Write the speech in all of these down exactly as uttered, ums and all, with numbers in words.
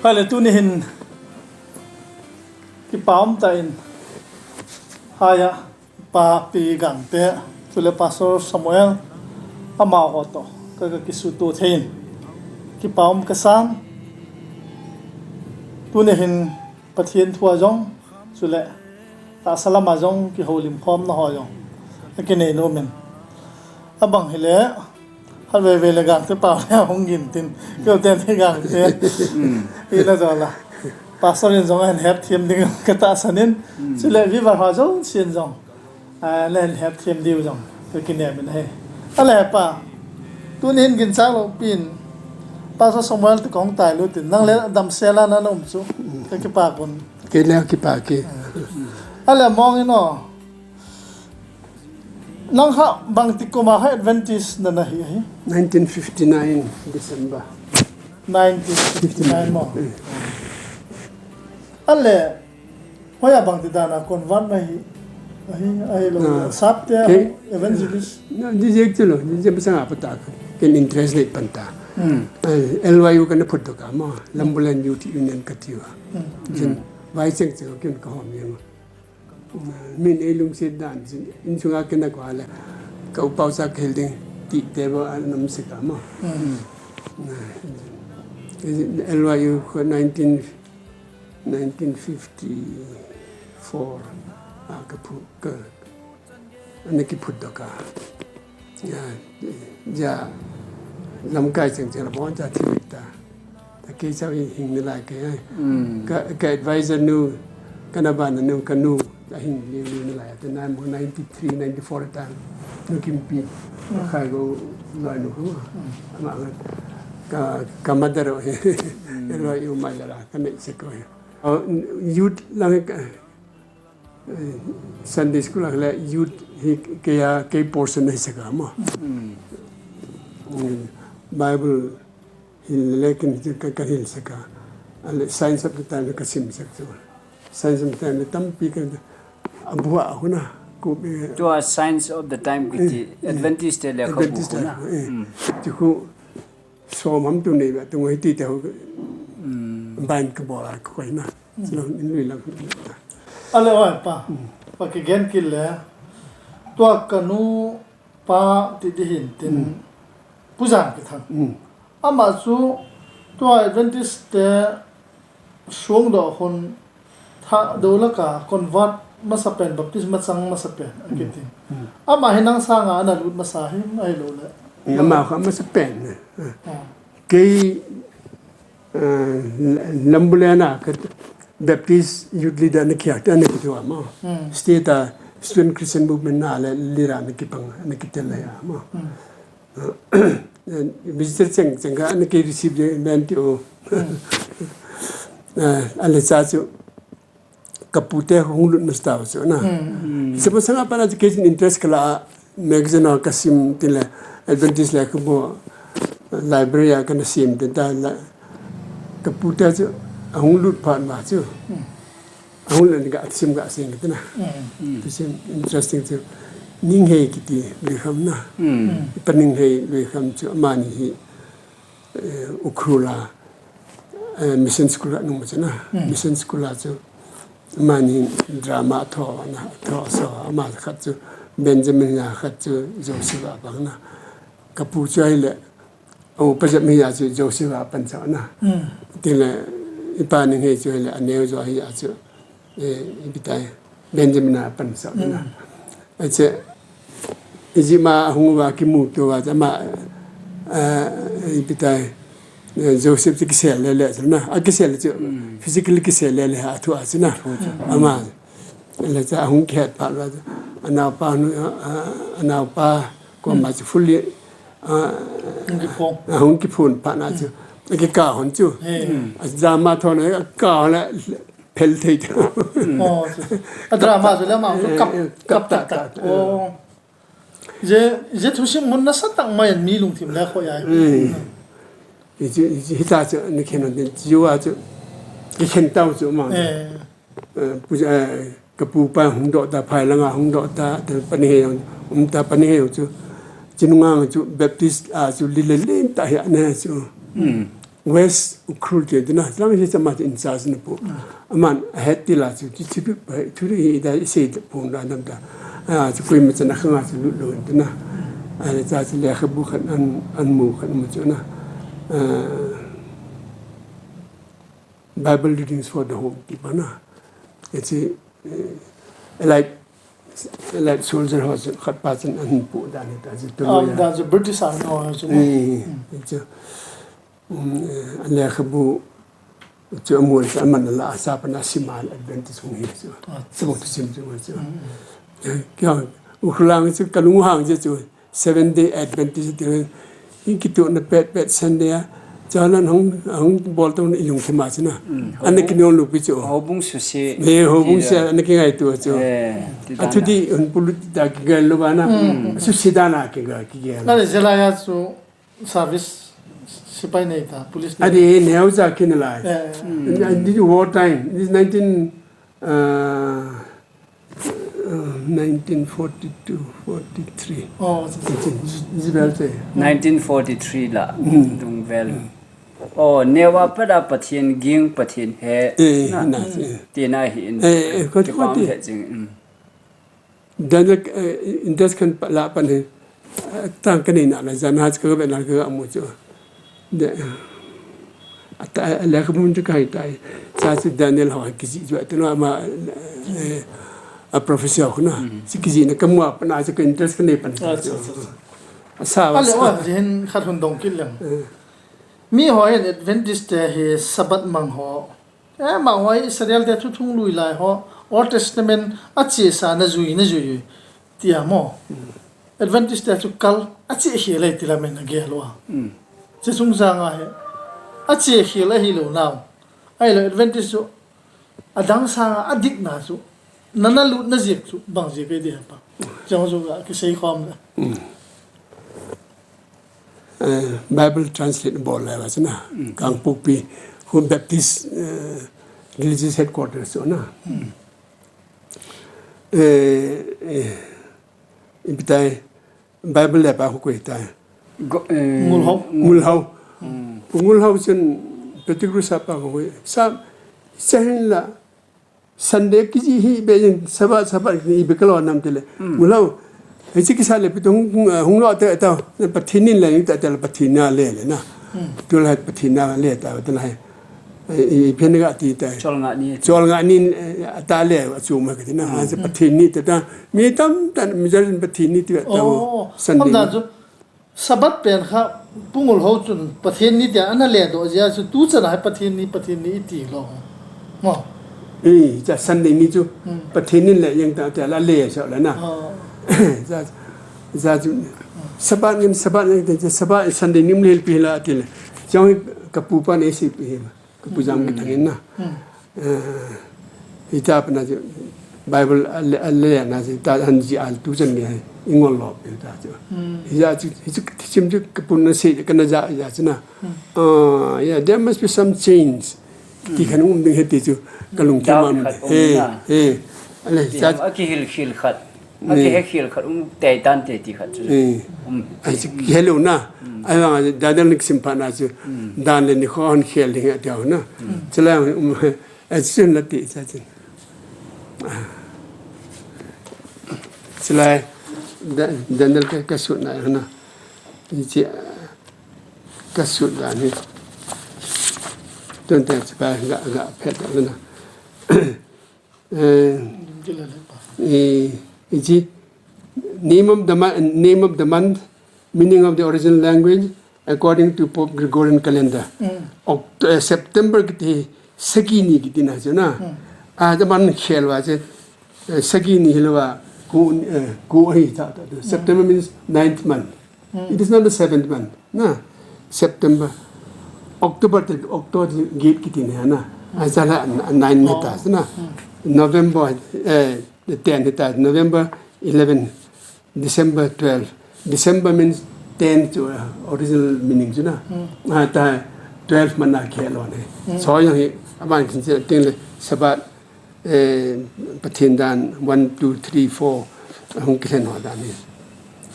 Kale tuni hin kipa um tah in, haya, Pa Pi Gangte, chule Pastor Samuel, amaho toh ka, ka kisuto thei in, kipa um kasan. Tuni hin Pathen thu a jong, chule tahsa lam a jong kihoulim khomna ho jong akinei nom in. Abang hile, Khatvei vei le Gangte pao le hung gin tin. Keu ten hi Gangte. Ina jong la. Pastor in jong ahin hep them ding ka tahsan in. Chule viva ha jong sin jong. A, le ahin hep them diu jong. Ka kinem in ahi. Ale pa. Tuni hin ginchat lou pin. Pastor Samuel toh kahung tai lut in. Nang le damsel a na um chu. Ka kipa kon. Kei le kipa kei. Ale mong in o. Nang ha bangti kum a ha Adventist na na hi ahi? Nineteen fifty-nine December. Nineteen fifty-nine mo. Ale, hoiya bangti dan a convert na hi, ahi, ahilou. Ah, sap te, okay. Evangelist. No, di jek chelo, di jek pasang apa ta. Ken interest nei pan ta. Hmm. Eh, L Y U kana phut doh a mo, Lambulan Youth Union kati uva. Hmm. Jin, vai cheng cheng ken kahom jeng. Min ei lungset dan, insung a kei na koi le, ka upa ucha ka hil ding, ti te bo a nam se ka mo. Mm. L Y U ko nineteen, nineteen fifty-four, a ka phu, ka, ana kiphut doh a. Ya, ya, lamkai cheng cheng la bon ja thi ta. Ta kei chau hi hing ni lai kei ai. Mm. Ka, ka advisor nu, ka na ba na nu, ka nu, ta hing ni ni ni lai. Ta nine, ninety-three, ninety-four ta. Nu Kimpi. Mm. Khai go lai nu ko. Mm. Ama ka, ka mother hi. Mm. Lo yu mai la, ka nei se ko. Oh, youth lang ka, Eh, Sunday school a le youth hi kei a, kei portion hi saka mo. Mm. Mm, Bible hi le kin ka, ka hil saka. Ale Signs of the Time ka sim sak chu. Signs of the Time tampi ka abu a huna ku be. Tua Signs of the Time kiti, eh, eh, Adventist te le ka bu Adventist huna. Eh. Mm. Chu ku Som ham tu nei ba, tu ngoi ti te ho. Mm. Ban ka bol a ka koi na. Mm. Silo in lui lang. Ale oi pa. Mm. Pa kigen kit le. Tua ka nu pa ti di hin tin. Mm. Pu Jang Ki Thang. Mm. Ama chu tua Adventist te Sung doh hun tha do laka convert masa pen, baptisma chang masa pen, a kitin. Mm. Ama hi nang sanga ana lut masa hi, ahilou le. Mm, ama kha masa pen ne. Ah. Kei, eh, Lambulan a ka Baptist Youth Leader na kia, ta na kitua mo. Mm. State a Student Christian Movement na le leader na kipang, na kitel le ya mo. Mm. Visitor cheng, cheng kha ana kei receive je men ti o. Hmm. Eh, ale cha chu, ka pu te hung lut masa ta chu na. Hmm. Sema sanga pa na chu kei interest ka la, magazine a ka sim ti le, Adventist le ka bo, library a ka na sim ti ta la, ka pu te chu, ahung lut phat ma chu. Hmm. Ahung le ni ka sim ka sing kiti na. Mm. Mm. Tu sim interesting chu. Ninghei kiti lui kham na. Mm. Pa Ninghei lui kham chu amani hi, eh, Ukhrul a, eh, Mission School a nung ma chu na. Mm. Mission School a chu amani drama tho na, tho so ama khat chu Benjamin a khat chu Joseph a bang na. Ka pu chu ahile Aw, pajat mi a chu Joseph a pan chau na. Mm. Tin le, i pa Ninghei chu le, aneo jo hi a chu, eh, ipi tai, Benjamin a pan chau na. Mm. Ache, Egypt ma hung uva kimu tou va, ama, eh, ipi tai, eh, Joseph chu kisel le le chu na. A kisel chu, mm, physically kisel le le a thu a chu na. Thu chu. Ama, le cha hung kihet pa la, anao pa nu, a, a, anao pa, Ko ma chu fully, ah, hung kiphon. Ah, hung kiphon phat na chu. Mm. A kikah hon chu. He. Mm. A drama thon a kah hon la phel thei chu. Mm. Oh, chu. A drama chu le ma chu kap, eh, eh, kap kap tak tak tak. Tak. Oh. Je, je thusim mun nasatah mai an mi lungthim le khoi ai. Mm. Hichu, hichu, hichu chu ni khen den chu a chu. Ki khen tau chu ma. Eh. Eh, pu, eh, ka pu pa hung doh ta, phai langa hung doh ta, te pa Ninghei jong, um ta pa Ninghei jong chu, chinunga chu Baptist a chu lile len ta hi a ne chu. Mm. West Ukhrul te dina, lang hi chama in charge na pu. Aman ahet ti la chu, chi chi pi pa, thu ri hi da i sei ta pu na nam da. A, chu koi ma chana khanga chu lut lo dina. A, le cha chu le kha bu khan an, an mu khan mu chu na. A, Bible readings for the home ti pa na. It's a, eh, like, like soldier ho chu khat pa chun an pu da ni ta chu tu. Ah, ya. Da chu British Army ho chu. Eh, chu. Um, eh, a lekhabu chu a mual chu a man a la a sa pan a sim a Adventist hung hi chu. Ah. Chu bok chu sim chu chu. Mm. Eh, kya, u khlang chu ka lung hang chu chu. Seven Day Adventist ti hi kituh na pet pet Sunday a. Cha nan hung, hung bol tong i lungthim a chu na. Mm. Ana kinong lupi chu. Houbung suse. Ne houbung suse ana kingai tu chu. Eh, ti dan a. A thu di hun pulut da kigel lo ba na. Mm. Suse da na kiga, kigel. Na le jela ya chu. Service sipai nei ta, police nei. Adi neo ja kin lai. Eh. Mm. And this war time, this nineteen, uh, uh, nineteen forty-two, forty-three. Oh, it's, it's, it's, it's well say. Nineteen forty-three la, mm, dung vel. Mm. Oh, newa pada Pathen ging Pathen he. Eh, na, na, eh. Ti na hi in. Eh, eh, ko, ko ti. He jing, mm. Daniel, eh, Indus kan pa-, la pan he, eh, tang kan ina la jan ha ka be na ka mu chu. De, ata, le ka mun chu kai tai. Cha chu Daniel ho ki ji ju tu na ma, eh, a professor ko na. Mm. Si ki ji na ka mu pa na chu ka interest kan pan. Ah, cha, cha, cha. Asa wa. Ale sa. Wa, jin khat hun dong kit leng. Eh. Mi ho in Adventist te hi Sabbath mang ho. Eh, ma hoi Israel te thu thunglui lai ho, Old Testament a chesa na jui, na jui, tia mo. Mm. Adventist te chu kal a che khel e ti la men a gel ua. Mm. Che sung sanga he. A che khel a hi lo nau. Ai lo Adventist chu a dang sanga a dik na chu. Na na lut na jik chu bang jik e di ha pa. Chang chu ga ki sei khom na. Mm. Eh, Bible translate bol lai ba chu na. Mm. Kangpokpi, Home Baptist, eh, Religious Headquarters chu na. Mm. Eh, eh, ipi tai, Bible le pa khu koi tai. Go, eh, Ngulhau. Ngulhau. Mm. Ngulhau chun Pettigrew sapa khu koi. Sa, sa hin la, Sunday kiji hi be jing, Sabbath, Sabbath kiji hi be kalo nam tile. Mm. Ngulhau, hichi kisa le pitu hung, hung, hung lo te ta, Pathen in le ta, ta Pathen na le le na. Mm. Tu la Pathen na le ta, ta la hai. I, i, phen ga ti ta. Chol nga ni. Chol nga ni, eh, ta le, chu ma ka ti na. Mm. Ha, Pathen ni ta ta. Mi tam tan, mi jar Pathen ni ti ta. Oh, Sunday. Am da chu, Sabbath pen kha, Pu Ngulhau chun Pathen ni tia ana le doh jia chu tu chan a Pathen ni, Pathen ni i ti lo. Mo. Eh, cha Sunday ni chu, hmm, Pathen ni le yang ta, ta la le sa la na. Oh. Cha, cha chu, Sabbath ngin, Sabbath ngin, cha Sabbath Sunday ni mlel pi la ti le. Chang ka pu pa ni si pi. Ka pu jam ka thangin na. Hmm. Eh, ita pa na chu Bible a le, a le na chu ta han ji al tu chan ni hai. I ngol lo pe ta chu. Hmm. Ija chu, hi chu, chim chu ka pu na se ka na ja, ja chu na. Hmm. Ah, yeah, there must be some change. Ti khan um ding he ti chu ka lung thim am. Doubt khat um na. Eh, eh. Ale, ti ja ham a ki hil, hil khat. A ki he khel khat um tei tan te ti khat chu. Eh. Um. Ai chu ki he lo na. Mm. Ai vang Daniel ni sim pha na chu. Mm. Dan le ni kho han khel ding a tia na. Mm. Chu la um, ai chu la ti cha chu. Ah. Chu la Da-, Daniel ka, ka sut na na. Ni chi, ah, ka sut da ni. Tun te chi pa ga, ga phet da na. Eh, eh, you see, name of the month, name of the month, meaning of the original language, according to Pope Gregorian calendar. Mm. Oct-, eh, September kiti, sagi ni kiti na chu na. Mm. Ah, the man khel wa chu, eh, sagi ni hilwa, ku, eh, ku hi ta, ta, ta. September means ninth month. Mm. It is not the seventh month. Na, September. October te, October te gate kiti ne na. Aja la n-, nine ni ta, oh, na. Mm. November, eh, ten ni ta, November eleven, December twelve. December means ten chu, uh, original meaning chu na. Mm. Ah, ta twelve man na khel lo ne. Mm. So yang hi, aban kin se ting le, Sabbath, eh, Pathen dan one, two, three, four, hung kihen ho dan hi.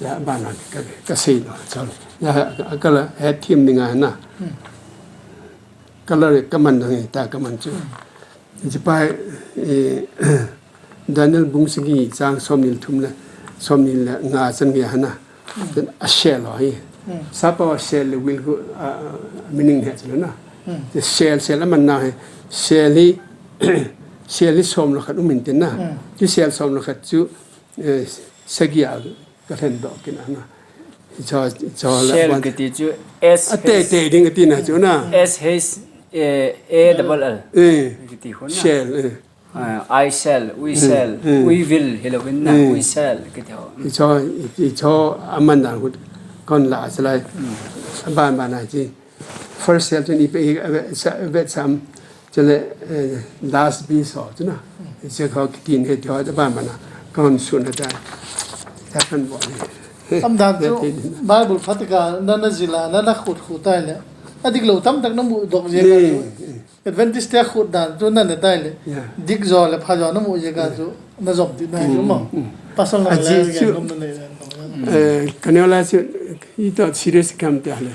Ya, ba na ka, ka sei lo, chol. Ya, ka la, he thim ni nga na. Hmm. Color kaman dang e, ta kaman chu. Chipai, eh, Daniel bung sagi chang somni le thum le, somni le nga chan gei hana. Chun a shell ho hi. Sapa a shell le will go, ah, meaning he chu na. Te shell, shell aman na he. Shell hi, shell hi som le khat um in tin na. Chu shell som le khat chu, eh, sagi a ka lhen doh kit na. Cho, cho la Shell wan. Kiti chu S H, a te te ding kati na chu na. S H, eh, A double L. Eh. Kiti ho na. Shell, eh. Ah, I shall, we shall, mm, we will, hilou vin na, mm, we shall, kiti ho. Cho, cho, aman dan hut, kon la, salai. Mm. Ban ban na chi. First shell chu ni pe, eh, sa, vet sam, chule, eh, last be so, chu na. Che kho kitin he, cho, ban ban na. Kon sun na ta. Ta kan bo ni. Tam dan chu, Bible phatika, na, na jila, na, na khut khut tai le. Adik lou tam tak na mu dok je ka chu. Ni. Adventist te khut dan chu na ne tai le. Yeah. Dik jo le pha jo na mu je ka chu. Na jom ti na chu mo. Mm, mm. Pasal na le chu, nom na le, nom na. Eh, ka neo la chu, i to serious kam te le.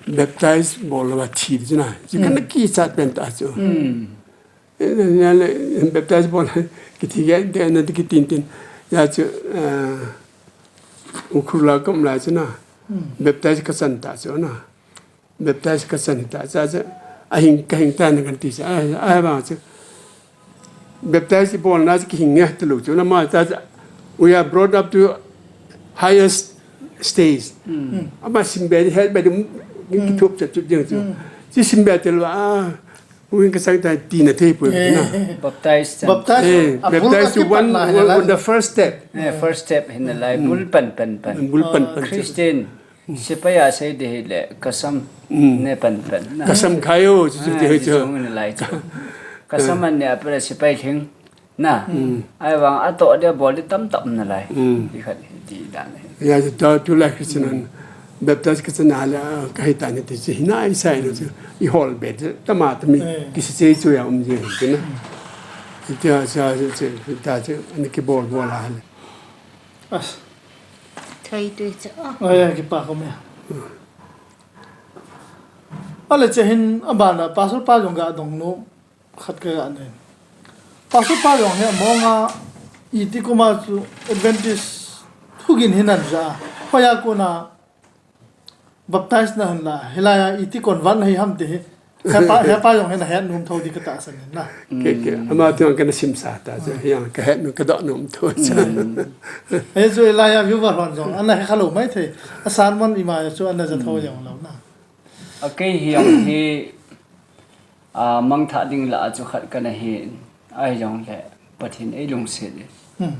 Baptize bol lo ba thi chu na. Chu ka na kichat pen ta chu. Mm. Eh, na le, baptize bol, kiti ge, de na kitin tin. Ya chu, eh, Ukhrul la kom la chu na. Mm. Baptize ka chan ta chu na. Baptize ka chan ta cha cha, a hing ka hing ta na kan ti cha, a, a ba cha. Baptize bol na cha ki hing nge ta lu chu na ma cha cha. We are brought up to highest stage. Mm. Ama sim be he be dum ki thup cha chu jeng chu. Mm. Chi sim be te lu a. Win ka sang ta ti na te pu na. Baptize cha. Baptize. Eh, a bul baptize ka chu kipat one, na one, la. The first step. Eh, first step hin lai. Mm. Bul pan pan pan. Bul pan pan. Christian. Sepai a sei de hi le, kasam, mm, ne pan pan na. Kasam khayo, chu, chu, ah, chu, chu, chu. Chu ne lai chu. Kasam an ne a pera sepai thing na. Mm. Ai vang a to de bol de tam tam na lai. Mm. Di khat di dan he. Ya, chu to, tu lai Christian an. Baptize ka chan a le, ka hi ta ni ti chi, hi na i sai lo chu. I hol be, tama tami, eh, ki si che chu ya um je, chu na. Ti a, cha, cha, cha, ta chu, ani ki bol bol a le. As. Thei tui cha. Ai, ai, kipa ko me. Ale che hin abana, Pastor pa jong ga dong nu, khat ka ga ne. Pastor pa jong he monga, i ti ko ma chu Adventist thugin hin an ja. Hoya ko na, Baptize na han la, hilai a iti kon van hi ham ti hi. Hepa, hepa jong hi na het nom tho di ka tahsan in na. Ke, ke, ama tu ka na sim sa ta, chu, yang ka het nom, ka doh nom tho, chu. Mm. He chu hilai a viewer hon jong, ana he kha lo mai thei. A sermon ima chu ana ja tho jong lo na. A kei hi jong hi, a, mangthah ding lah a chu khat ka na hi in, ahi jong le Pathen ei lungset in. Hmm.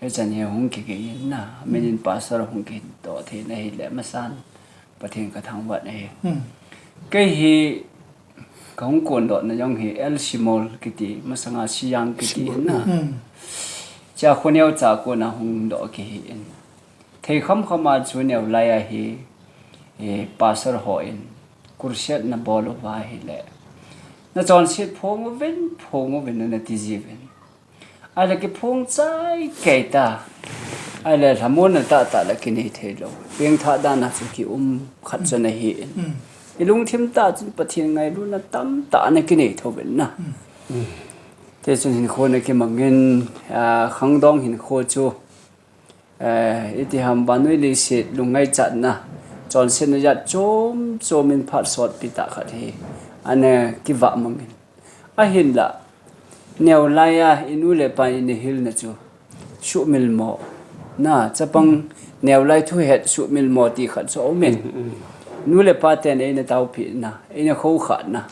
Hichan hi hung kigei in na, min in pastor hung kihin toh thei na hi le masan Pathen ka thangvah na hi. Hmm. Kei hi ka hung kondoh na jong hi El Shimol kiti, masanga Siyang kiti in na. Hmm. Chia khoneo cha kona hung doh kihi in. Thei kham kham a chu neo lai a hi, eh, pastor ho in, crusade na bol uva hi le. Na chonset phong uvin, phong uvin na ti ji uvin. Ai le ki phong chai kei ta. Ai le lhamon na ta ta le ki nei thei lo. Peng tha dan a chu ki um khat chu na hi in. Mm. I lungthim ta chun Pathen ngailu na tam ta na ki nei tho uvin na. Mm. Te chun hin kho na ki mangin, ah, khangdong hin kho chu. Eh, iti ham vannoi leiset lungngaichatna, chonsetna jat chom chom in phat sotpi tah khat hi, ana kivah mangin. Ahinla, neo lai a, i nu le pa in i hilna chu, suhmil mo. Na, chapang neo lai thu het suhmil mo ti khat chu aumin. Mm, mm. Nu le pa ten eina taopehna, eina khoukhahna.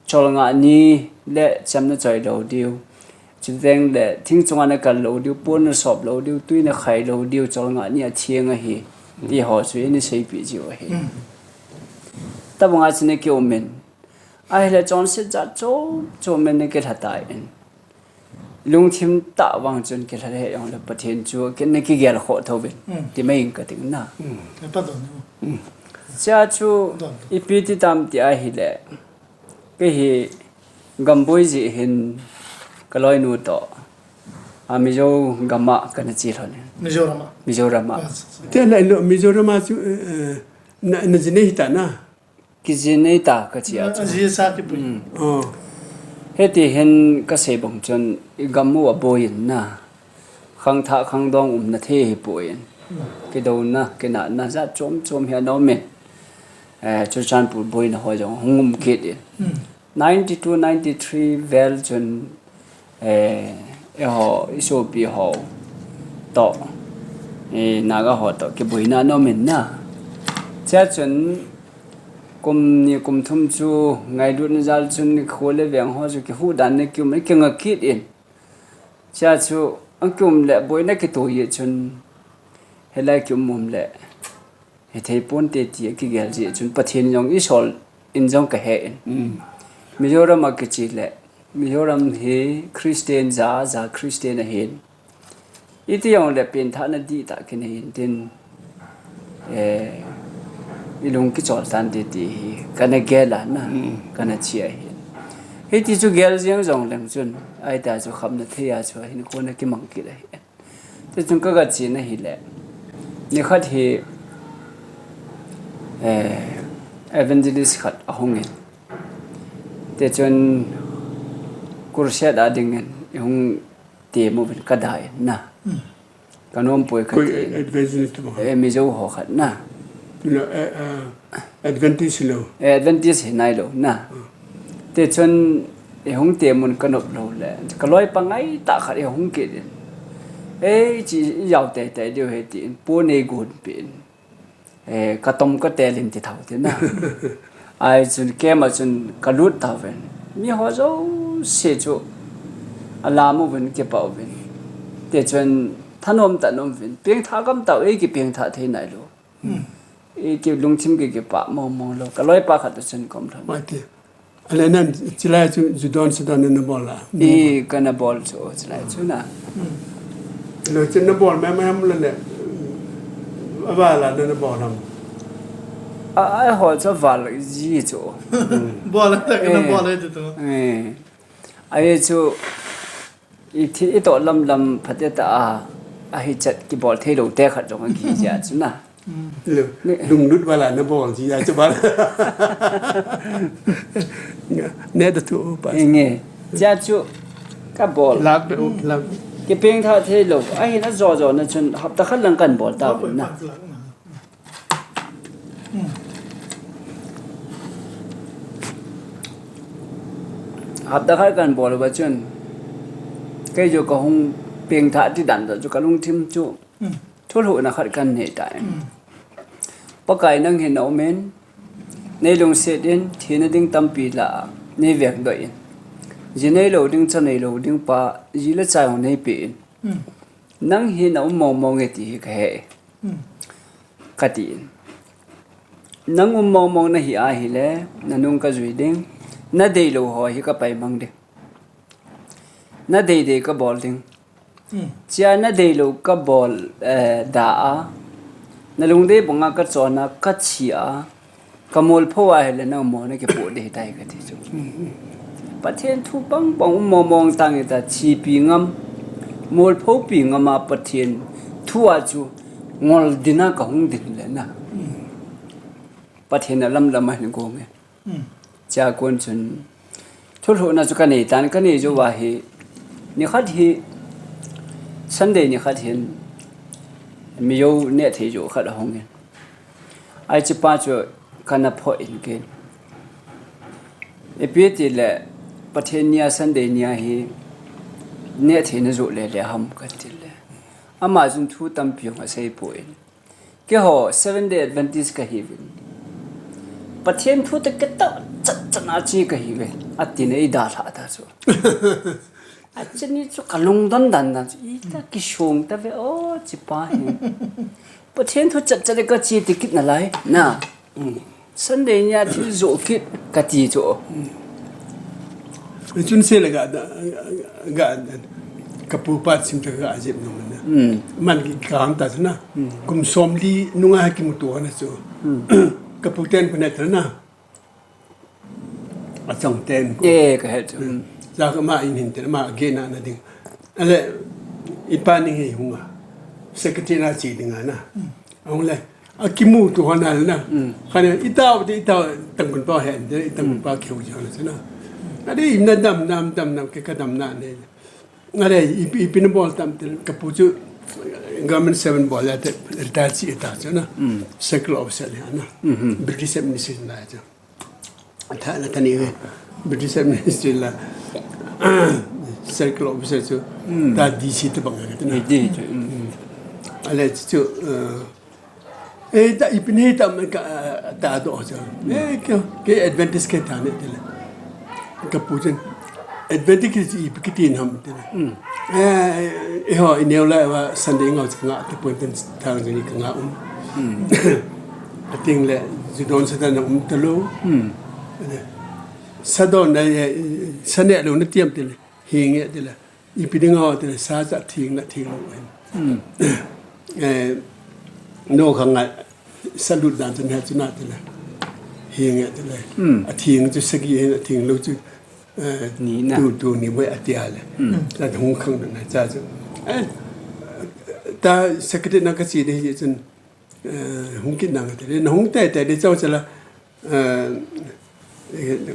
Cholngah ni le chamna choi lo diu. Chuteng le thing chunga na kal lo diu, pon na sop lo diu, tui na khai lo diu, cholngah ni a thiang ahi. Ti ho chu eina seipeh jiu ahi. Mm. Tabang a chu na ki um in. Ahile chonset jat chom chom in na kilha tai in. Lungthim tah vang chun kilha le jong le Pathen chu ki, na kigel khoh tho uvin. Mm. Ti mai in ka ting na. Mm. Ka pa don. Mm. Chia chu don. Ipi ti tam ti ahile. Kei hi Gamboi jeh hin ka loinu toh, a, Mizo gam a kana che lhon in. Mizoram a. Mizoram a. Ah, sa, sa. Te lai lo Mizoram a chu, eh, eh, na, na ji nei hita na. Ijin nei ta ka chia chu. Ajin sa ki pui. Hmm. Oh. Heti hin ka sei bang chun i gam u a boi in na. Khangthah khangdong umna thei hi poi in. Hmm. Kidona, kinahna, jat chom chom hi a nom in. Eh, Churachandpur boina ho jong hung um kit in. Hmm. Ninety two, ninety three vel chun, eh, eiho, i sopi ho toh, eh, Naga ho toh, kiboina nom in na. Chia chun, kum ni kum thum chu, ngailutna jal chun, kho le veng ho chu, kihuhdan na kium, kinga kit in. Chia chu, ang kium le, boina kitoh ye chun, helai kium um le. Hithei ponte ti a kigel jeh chun Pathen jong i sol in jong ka he in. Mm. Mizoram a kichi le, Mizoram hi Christian ja, ja Christian ahin. Iti jong le pengthahna dihtah kinei in tin, eh, i lung kichol tante ti hi, kana gel a na, mm, kana chi ahin. Hiti chu gel jeng jong leng chun, ahi ta chu khamna thei a chu, hinkho na kimang kit ahi. Chuchun ka ga chena hile. Nikhat hi, eh, evangelist khat ahung in. Chuchun crusade a ding in, i hung ti mu vin ka da in na. Hmm. Ka nom poi ka ti in. Koi evangelist mo? Eh, Mizo ho khat na. No, eh, eh, Adventist lo. Eh, Adventist hi nai lo na. Hmm. Chuchun i hung ti mun ka nop lo le. Ka loipa ngaitah khat i hung kit in. Eh, chi i jao tei tei diu he ti in. Pu nei gun pi in. Eh, ka tom ka tel in ti thau ti na. Ahi chun kem a chun ka lut tau ven. Mi ho jouse chu. A la mu vin kipa u vin. Chuchun thanom thanom vin. Pengthah gam tau ei kipengthah thei nai lo. Hmm. I kilungthim ki kipah mong mong lo. Ka loipa khat toh chun kom thon. Mati. Ale nan chilai chu judon sudon na bol a. I kana bol chu chilai chu na. Hmm. Lo chu na bol mai mai ham le ne. Aval a na bol ham. A, a ho chu val ji chu. Hmm. Bol a ta kana bol a tu tu. Eh. Ahi chu, i thi, i toh lam lam phat e ta a, ahi chat kibol thei lo te khat jong a ki jia chu na. Mm. Lo, ne. Lunglut vala na bol jia chu val. Nga, ne da tu pa. Nge, jia chu ka bol. Lak be u, lak. Kipengthah thei lo, ahi na jo jo na chun hapta khat lang kan bol ta na. Hapta khat kan bol uva chun, kei chu ka hung pengthah ti dan toh chu ka lungthim chu, hmm, thulhuhna khat kan nei tai. Hmm. Pakai nang hin na um in, nei lungset in, thina ding tampi la, nei vek doh in. Ji nei lo ding, cha nei lo ding pa, ji le cha jong nei pe in. Hmm. Nang hi na um mong mong e ti hi ka he. Hmm. Ka ti in. Nang um mong mong na hi ahile, na nung ka jui ding, na dei lo ho hi ka pai mang ding. Na dei dei ka bol ding. Hmm. Chia na dei lo ka bol, eh, da a. Na lungdei banga ka chon a, ka chi a. Ka molpho a hile nang mo na kipoh ding tai ka ti chu. Pathen thu pang pang um mong mong tang ta chipi ngam. Molpho pi ngam a Pathen thu a chu ngol ding a ka hung ding le na. Pathen a lam lam a hin gong e. Hmm. Chia kon chun thulhuhna chu ka nei tan, ka nei jou va hi, nikhat hi, Sunday nikhat hin, mi jou neh thei jou khat ahung in. Ahi, chipa chu kana phoh in ken. Ipi ti le, Pathen nia Sunday nia hi, neh theina jou le le ham ka ti le. Ama chun thu tampi hung asei poi. Keiho Seventh Day Adventist ka hi uvin. Pathen thu te kitoh chat chat na chi ka hi uve. Ati na i dalha ta chu. Achani chu ka lungdon dan dan chu. I ta kisong ta ve o chipa hi. Pathen thu chat chat ka chi ti kit na lai. Na. Mm. Sunday nia thil joh kit ka ti chu. Chun se le ga, ga, ka pu pa sim ta ga jep nung na. Mm. Man ki ka ham ta chu na. Mm. Kum som li nunga ha kimuto na chu. Mm. Ka pu ten pa ne ta na. Achong ten ko. Eh, ka he chu. Mm. Ja ka ma in hin te ma ge na na ding. Ale, i pa ni hi hunga. Secretary na chi ding a na. Mm. Ahung le. Akimu tu hon al na. Khana itau de itau tangkun pa hen de tangkun pa keu jana sina. Ade imna dam nam dam nam ke ka dam na ne. Ade ipi ipi na bol tam te kapu chu government seven bol ya te retire si ta chu na. Circle officer le na. British administration la chu. Tha na tani British administration la circle officer chu ta D C te bang ka na. Di chu. Ale chu Eh, ta ipin he ta me ka ta do cha. Eh, ke ke advantage ke ta ne tele. Ka pu chen advantage ke ipi ke tin ham tele. Eh, eh ho ineu la wa Sunday ngau cha nga te pon ten thang ni ka nga um. Ating le ju don sa ta na um ta lo. Sa don na sa ne lo na tiam tele. Hi nge tele. Ipi ding ho tele sa cha thing na thing lo. Eh, no khang a salut dan chen ha chuna tele. Hi nge tele. A thing chu sagi hin a thing lo chu. Eh, ni na. Tu tu ni boi a tia le. Ta hung khang na cha chu. Eh, ta secretary na ka chi de hi chun. Eh, hung kit nang te, na hung te te de chau chala. Eh,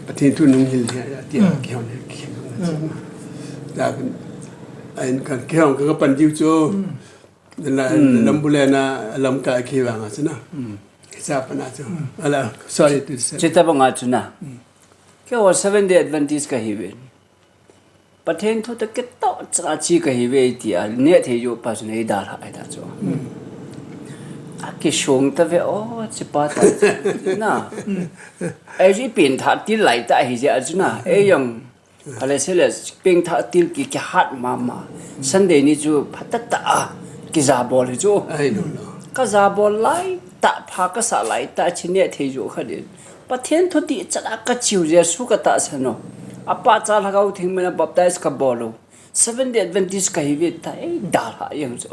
Pathen thu nung hil dia, dia, ki hon, ki hon. Ta, ain kan ki hon ka pan diu chu. La, lam bule na, lam ka ki vang chu na. Sa pa na chu. Ala, sorry to say. Chita banga chu na. Ke o Seventh Day Adventist ka hi ve. Pathen thu ta kitoh cha chi ka hi ve tia, ne thei jo pa chu nei dalha ai ta chu. A kisung ta ve o, chi pa ta chu. Na. Ai ji pin tha til lai ta hi ja chu na. Ei jong. Pale se le pin tha til ki ki hat mama. Sunday ni chu phatah ta a. Ki ja bol hi chu. Ai no no. Ka ja bol lai ta pha ka sa lai ta chi ne thei jo kha din. Pathen thu ti chat a ka chiu Jesu ka tahsan u. Apa cha Lhagao Theng mina baptize ka bol u. Seventh Day Adventist ka hi ve ta ei dalha jeng chu.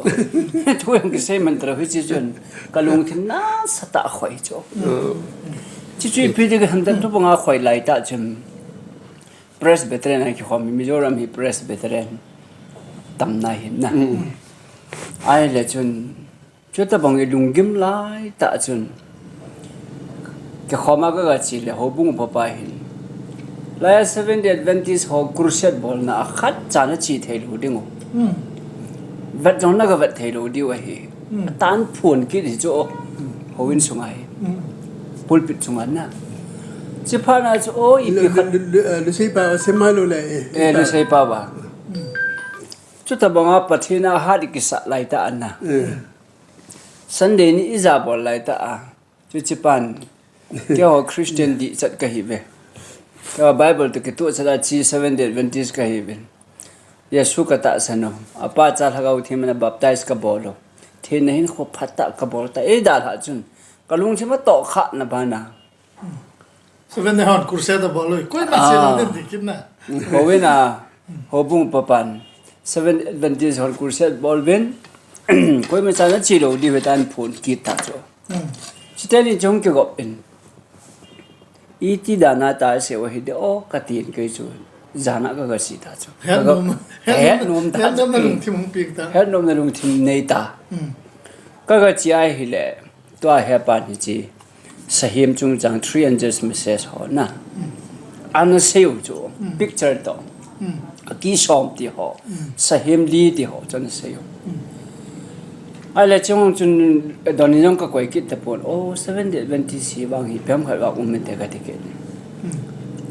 Thu jong kisei man ta lo hi chi chun. Ka lungthim nasatah a khoi chu. Chi chu ipi ti ka ham ta thu banga khoi lai ta chun. Presbyterian a kikhom Mizoram hi Presbyterian tamna hin na. Ai le chun Chuta bang i lunggim lai ta chun. Kikhom a ka ga chi le houbung papa hin. Lai a Seventh Day Adventist ho crusade bolna a khat cha na chi thei lou ding u. Vet jong na ga vet thei lou diu ahi. Tan phun kit hi chu o. Houin sunga hi. Pulpit sunga na. Chi pha na chu o ipi khat. Lu, lu, lu, eh, Lusei pa, Semai lo le, eh, eh, Lusei pa ba. Chuta banga Pathen a hat i kisa lai ta an na. Sunday ni i ja bol lai ta a. Chu chi pan. Keiho Christian dih chat ka hi ve. Keiho Bible to kituh chat a chi Seventh Day Adventist ka hi ve. Jesu ka tahsan u. Apa cha Lhagao Theng mina baptize ka bol u. Thina hin kho phat ta ka bol ta. Ei dalha chun. Ka lungthim a toh kha na bana. Seventh Day hon crusade a bol u. Koima chi lou din ti kit na. Houin a, houbung papan. Seventh Adventist hon crusade bol uvin. Koima cha na chi lou di ve tan phun kit ta chu. Chuteni chung kigop in. Iti dan a ta se u hi de o ka tin kei chu. Jana ka ga si ta chu. Het nom, het nom ta. Het nom na lungthim hung pik ta. Het nom na lungthim nei ta. Ka ga chi a hi le. Tua hepa ni chi. Sahem chungchang three hundred message ho na. Ana sei u chu. Picture to. A kisom ti ho. Sahem li ti ho chu ana sei u. Ai le chung chun doni jong ka koi kit ta pon. Oh, Seventh Day Adventist hi vang hi pem khat vang um te ka ti kit.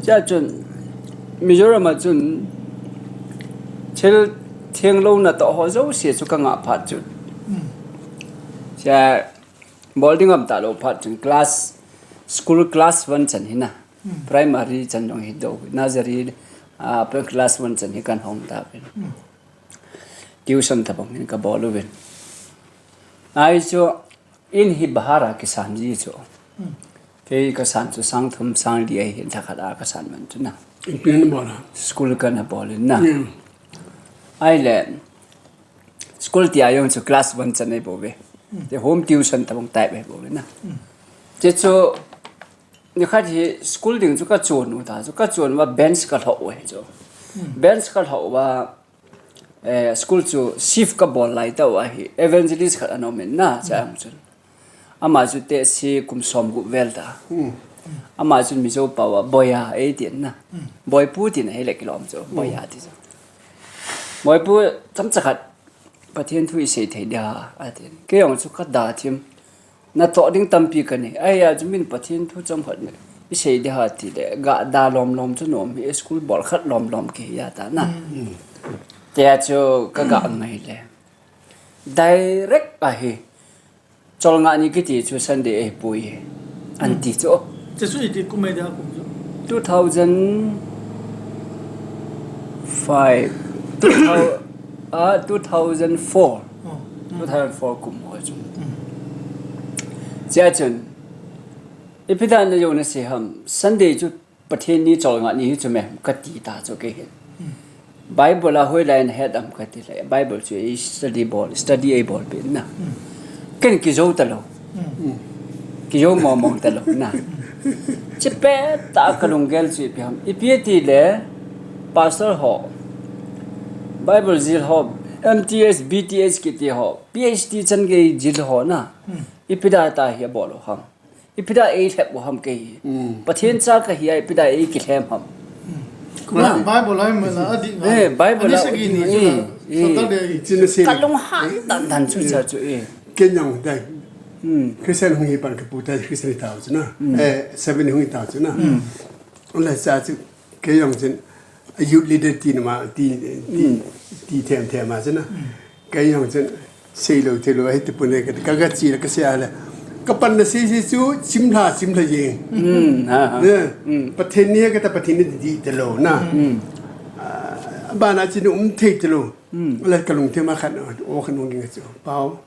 Cha chun Mizoram a chun thil theng lou na to ho jouse chu ka ngah phat chun. Cha Bol ding um ta lou phat chun class, school class one chan hi na. Primary chan jong hi do, nursery, ah, class one chan hi kan hong ta uvin. Tuition tabang hin ka bol uvin. Ai chu in hi bahar a kisan ji chu. Kei ka san chu sang thum sang li ahi hin thakhat a ka san man chu na. Ipi na bol a? School kana bol in na. Ai le, School tia jong chu class one chan ahi bou ve. Te home tuition tabang type ahi bou ve na. Che chu, nikhat hi school ding chu ka chon u ta chu, ka chon uva bench ka lhoh u ahi chu. Bench ka lhoh uva, eh, school chu shift ka bol lai ta u ahi. Evangelist khat ana um in na, cha ang chun. Ama chu tehse kum som gup vel ta. Hmm. Ama chu Mizo pao a Boiya eitin na. Hmm. Boipu tina hileh kilom chu. Hmm. Boiya ti chu. Boipu chomcha khat Pathen thu isei thei dia atin. Kei jong chu kada thim. Natoh ding tampi kanei. Ahi a chu min Pathen thu chomkhat isei dia ati le. Ga da lom lom chu nom hi school bol khat lom lom kihi a ta na. Hmm. Tia chu kaga ngai le. Direct ahi. Cholngah ni kiti chu Sunday ahipoi. Anti chu. Chu chu iti kum mai dia kum chu? Two thousand five. Two thousand, ah, two thousand four. Oh. Two thousand four kum ho chu. Hmm. Chia chun. Ipi dan a jong nasei ham. Sunday chu Pathen ni cholngah ni hi chu me kati ta chu kei hin. Hmm. Bible a hoilai nahet am kati le. Bible chu ei study bol, study ei bol peh na. Hmm. Ken kijou talou. Hmm. Kijou mong mong talou na. Chi pet ta kalunggel chu ipi ham. Ipi ti le pastor ho. Bible jil ho. M T S, B T S kiti ho. P H D chan gei jil ho na. Hmm. Ipi da ta hi bol ham. Ipi da ei lhep u ham kei. Hmm. Pathen cha kahi a ipi da ei kilhem ham. Hmm. Bible a hi mala adi nga. Eh, Bible a adi nga. Ani sagi ni chu la. Eh, eh. Saturday hi. Chin se. Kalung ha dan dan chu cha chu eh. Ken jong dai. Hmm. Christian hung hi pan kapu ta Christian ta chu na. Hmm. Eh, seven hung hi ta chu na. Hmm. Ala cha chu kei jong chin. A youth leader ti nama, ti, ti, hmm, ti them them a chana. Hmm. Kei jong chun, seilou, theilou, hiti pune ka, ka, kachi la, kasei a le. Kapanna sei sei chu, chimlha, chimlha jeng. Hmm, ha, ha. Ne? Hmm. Pathen ni kata Pathen ni di talou na. Hmm. Ah, abana chun um thei talou. Hmm. La kalungthim a khat, o khat nung ging chu. Pao.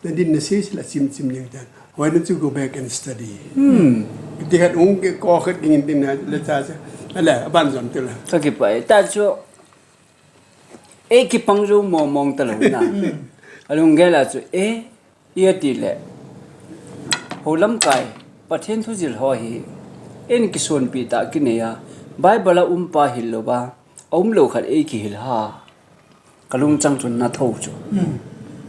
Nadin nasei sei la chim chim jeng tan. Why don't you go back and study? Hmm. Ti khat ung ke ko khat ging tin na la cha cha. Ala, aban jom te la. Kakipah e. Ta chu, ei kipang jou mong mong talou na. Hmm. Alunggel a chu, eh, iti le. Ho lamkai, Pathen thu jil ho hi. Ei kisonpi ta kinei a. Bible a um pa hilou ba. A umlou khat ei kihil ha. Kalungchang chun natho chu. Hmm.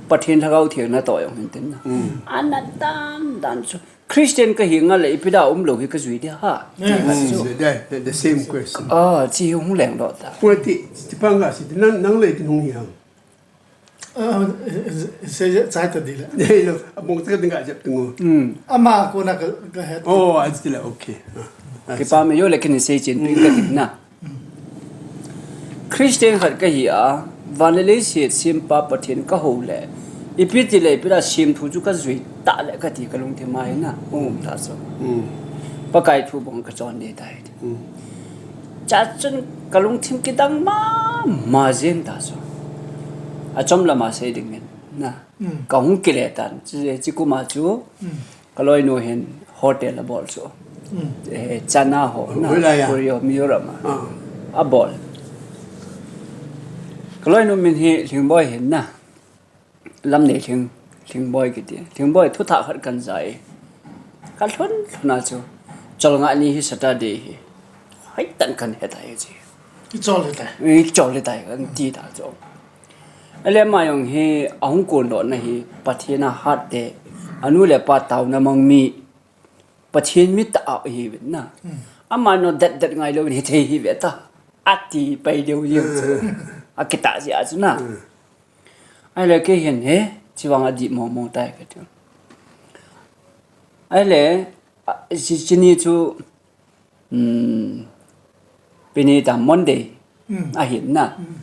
Pathen Lhagao Theng natoh jong hin tin na. Hmm. Ana dan dan chu. Christian kahi nga le ipi da umlou hi kajui dia ha. Hmm. Ti chu. The, the, the same question. Ah, chi hung leng lo ta. Koi ti, ti pang ka si, nang, nang le ti hung hi ham. Ah, se, se, chai ta di le. Hello, abong ta ding ka jep tungu. Hmm. Ama kona ka, kahet. Oh, a ti le, okay. Ah, ah, kipa me jo le kin sei chin tu ka na. Christian khat kahi a, van le leiset sempa Pathen kaho le, ipi ti le, ipi da semthu chu kajui ta le kati kalungthim a hi na, hung um ta chu. Hmm. Pakai thu bang kachon de ta hi. Hmm. Cha chun kalungthim kidang mama jeng ta chu. Achom lama sei ding in, na. Hmm. Kahung kile tan, chi, chi kum a chu. Hmm. Kaloinu hin hotel abol chu. Hmm. Eh, chana ho na, hoilai a. Koryo Mizoram a. Ah. Abol. Kaloinu min hi Lhingboi hin na. Lamneilhing, Lhingboi kiti. Lhingboi thuthah khat kan ja e. Kalhun lhun a chu. Cholngah ni hi Saturday hi. Hoitah in kan he ta e chi. I chol le tai. I chol le tai kan ti ta chu. Ale ama jong hi ahung kondoh na hi Pathen a hat te, anu le apa taona mang mi, Pathen mi tah a hi vin na. Hmm. Ama no det det ngai lou vin hithei hi ve ta. Ati pai deu jeng chu. Akitah jeh a chu na. Hmm. Ale kei hin he, chi vang adih mong mong tai kati. Ale, a, chi, chi ni chu, Hmm. Pini ta Monday. Hmm. Ahin na. Hmm.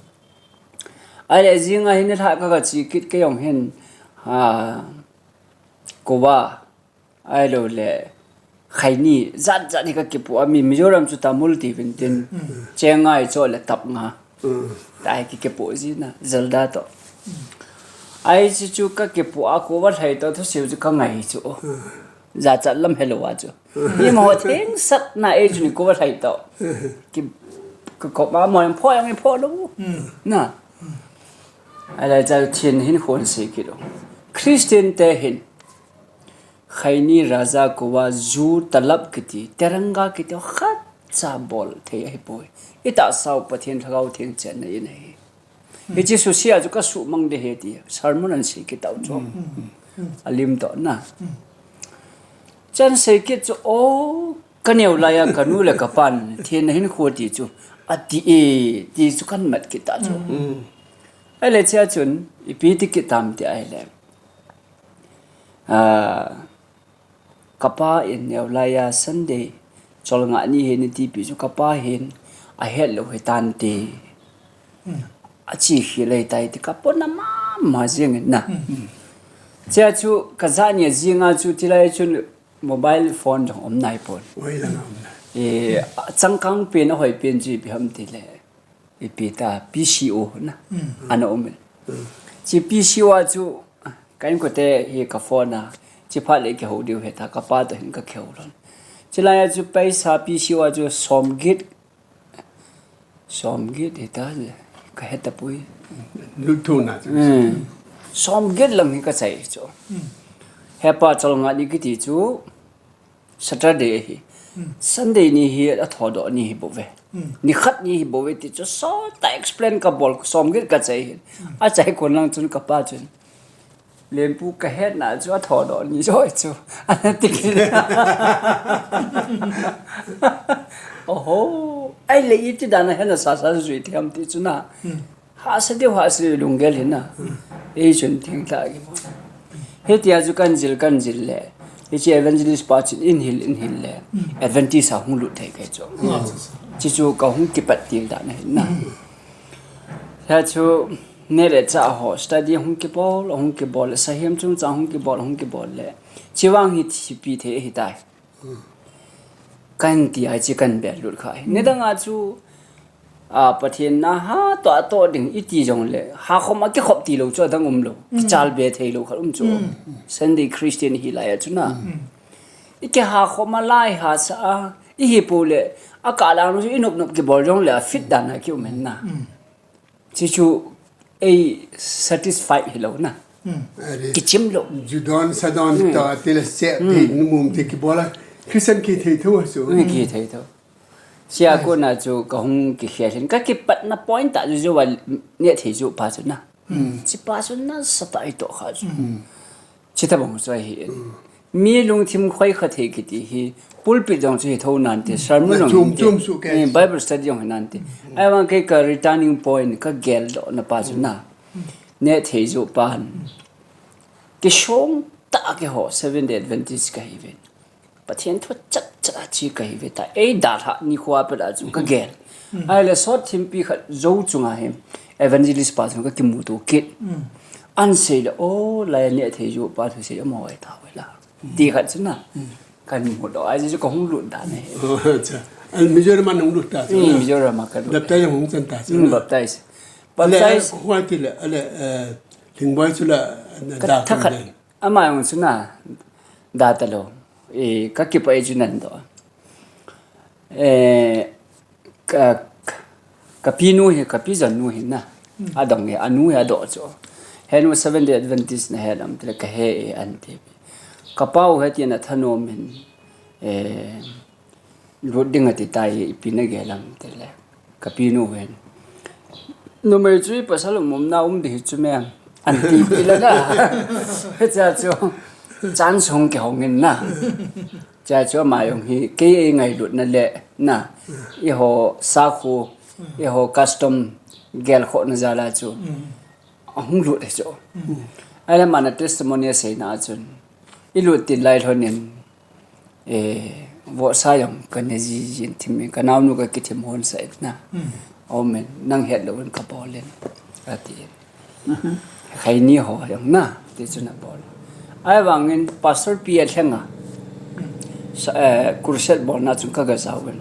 Ale jing ahin lha ka, kachi kit kei jong hin. Ha. Kova. Ahilou le. Khaini. Jat jat hi kakipoh a mi Mizoram chu tamul ti vin tin. Hmm. Chengai cho le tap nga. Hmm. Tai ki kipoh ji na. Zelda to. Hmm. Ai chu chu kakipoh a kova lhai to thusiu chu kangai chu. Hmm. Jachat lam helou a chu. Ima ho thengsat na ei chu ni kova lhai to. Ki, ka kop ma mo pho jong pho lou. Hmm. Na. Ahilai cha thin hin khon sei kit lou. Christian te hin. Khaini raja kova ju talap kiti, teranga kiti, khat cha bol thei ahipoi. Itahsa u Pathen Lhagao Theng chenna in ahi. Hmm. Hiche susia chu kasuhmang de he ti. Sermon an sei kit tau chu. Hmm. Hmm. Alim to na. Hmm. Chan sei kit chu, o, ka neo lai a ka nu le ka pan, thina hin khu ti chu, a ti e, ti chu kan mat kit ta chu. Ai le chia chun, ipi ti kit tam ti ai le. A, ka pa in neo lai a Sunday, chol nga ni hin ti pi chu ka pa hin, a het lo he tan ti. A chi khi lei tai ti ka pon na ma ma jing na. Chia chu ka za ni jing a chu ti lai chun mobile phone jong om nai pon. Oi la ngam na. E, changkang pen a hoi pen chi pi ham ti le. Ipi ta P C O na. Ana om. Chi P C O a chu ka in ko te hi ka phone a. Chi pha le ke ho diu he ta ka pa to hin ka kheu lon. Chi lai a chu paisa P C O a chu som git Som git hita le, ka heta pui. Lut thu na chu. Som git lang hi ka chai chu. Hepa chol nga ni kiti chu Saturday hi. Sunday ni hi a thodoh ni hi bove. Ni khat ni hi bove ti chu so ta explain ka bol som git ka chai hi. A chai kon lang chun ka pa chun. Lempu ka hetna chu a thodoh ni joi chu. Ana ti kit. Oho. Ai le iti dan a hena sa sa jui thiam ti chu na. Ha sa deu ha sa lunggel hi na. Ei chun thing ta ki mo. Hitia chu kan jil kan jil le. Hichi evangelist pa chin in hil in hil le. Adventist a hung lut thei kai chu. Chi chu ka hung kipat til dan a hi na. Hichu ne le cha ho study hung kibol, hung kibol, sahem chung cha hung kibol, hung kibol le. Chi vang hi thi pi the hi tai. Kan ti ai chi kan bel lut khai. Ne dang a chu a Pathen na ha to a to ding iti jong le. Ha khom a ki khop ti lo chu a dang um lo. Ki chal be thei lo khat um chu. Sunday Christian hi lai a chu na. I ki ha khom a lai ha sa a. I hi pu le. A ka lang chu i nop nop kibol jong le a fit dan a ki um hen na. Chi chu ei satisfied hi lo na. Kichim lo. Judon sadon to ti le se ti numum ti kibol a. Christian ki thei thu su. Ni ki thei thu. Sia ko na chu ka hung ki khia hin ka kipat na point ta ju ju wa ne thei ju pa chu na. Chi pa chu na sa ta i to kha chu. Chi ta bang chu ahi. Mi lungthim khoi kha thei kiti hi pulpit jong chu hi tho nan ti, sermon jong chum, hin ti, chum su ke. Bible study jong hin nan ti. Ai vang kei ka returning point ka gel doh na pa chu na. Ne thei ju pan. Ki song ta ke ho Seventh Day Adventist ka hi ven. Pathen thu chat chat a chi ka hi ve ta. Ei da lha ni khua pe da chu ka gel. Ai le sot thim pi khat zo chunga hi evangelist pa chu ka kimu tu kit. An sei le o lai ne thei ju pa thu sei mo ai ta wai la. Ti khat chu na. Kan mu do ai chu ka hung lut da ne. Acha. Al Mizoram a hung lut ta chu. Mizoram a ka lut. Baptize hung chan ta chu. Baptize. Baptize. Hua ti le ale Lhingboi chu la da khat. Ama jong chu na, da ta lo. E, ka kipa e chu nan do. E, ka, ka pi nu hi, ka pi jan nu hi na. A dong e, a nu hi a do chu. He nu Seventh Day Adventist na he lam te ka he e an ti. Ka pau he ti na thanom hin. E, Lut ding ati tai ipi na gel am ti le. Ka pi nu ven. Numei chu i pasal um um na um di hi chu me. An ti pi la na. Cha chu. Chan song ke hong in na. Cha chu ama jong hi kei ei ngailut na le na. I ho sa khu. I ho custom gel kho na ja la chu. A hung lut e chu. Ai le mana testimony a sei na chun. I lut tin lai lhon in. E, vohsa jong ka ne ji jin thim in, ka naunu ka kithim hon sa et na. Amen. Nang het lo in ka bol in. Ka ti in. Khai ni ho jong na. Ti chu na bol. Ai vang in Pastor Pi a thleng a. Sa, e, crusade bol na chun ka ga jau in.